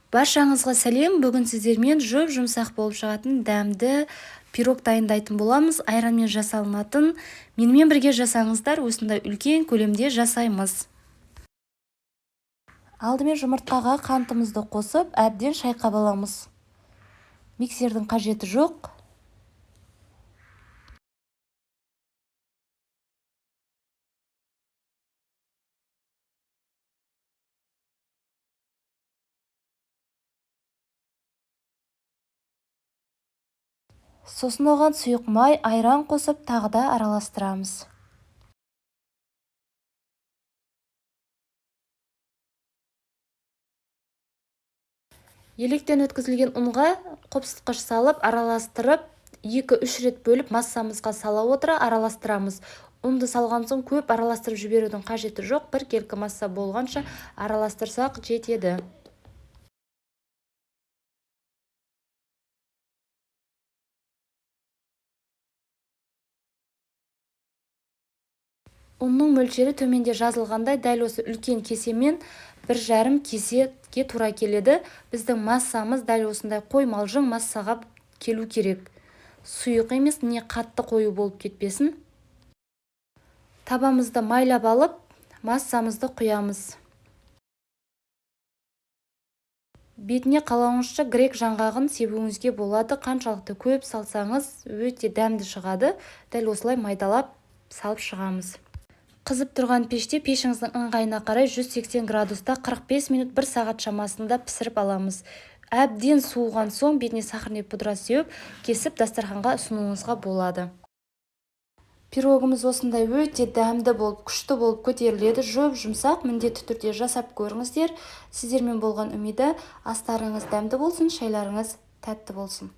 Баршаңызға сәлем. Бүгін сіздермен жұп-жұмсақ болып шығатын дәмді пирог дайындайтын боламыз. Айранмен жасалынатын. Менімен бірге жасаңыздар, осындай үлкен көлемде жасаймыз. Алдымен жұмыртқаға қантымызды қосып, әбден шайқап аламыз. Миксердің қажеті жоқ. Сосын оған сұйық май, айран қосып, тағы да араластырамыз. Електен өткізілген ұнға қопсытқыш салып, араластырып, 2-3 рет бөліп массамызға сала отыра араластырамыз. Ұнды салған соң көп араластырып жіберудің қажеті жоқ, біркелкі масса болғанша араластырсақ жетеді. Ұнның мөлшері төменде жазылғандай, дәл осы үлкен кесемен 1,5 кесеге тура келеді. Біздің массамыз дәл осындай қоймалжың массаға келу керек. Сұйық емес, не қатты қою болып кетпесін. Табамызды майлап алып, массамызды құямыз. Бетіне қалауыңызша грек жаңғағын себуіңізге болады. Қаншалықты көп салсаңыз, өте дәмді шығады. Дәл осылай майдалап салып шығамыз. Қызып тұрған пеште пешіңіздің ыңғайына қарай 180 градуста 45 минут 1 сағат шамасында пісіріп аламыз. Әбден суыған соң бетіне сахарный пудра сеуіп, кесіп дастарханға ұсынуыңызға болады. Пирогымыз осындай өте дәмді болып, күшті болып көтеріледі. Жұп-жұмсақ, міндетті түрде жасап көріңіздер. Сіздермен болған Үмида. Астарыңыз дәмді болсын, шайларыңыз тәтті болсын.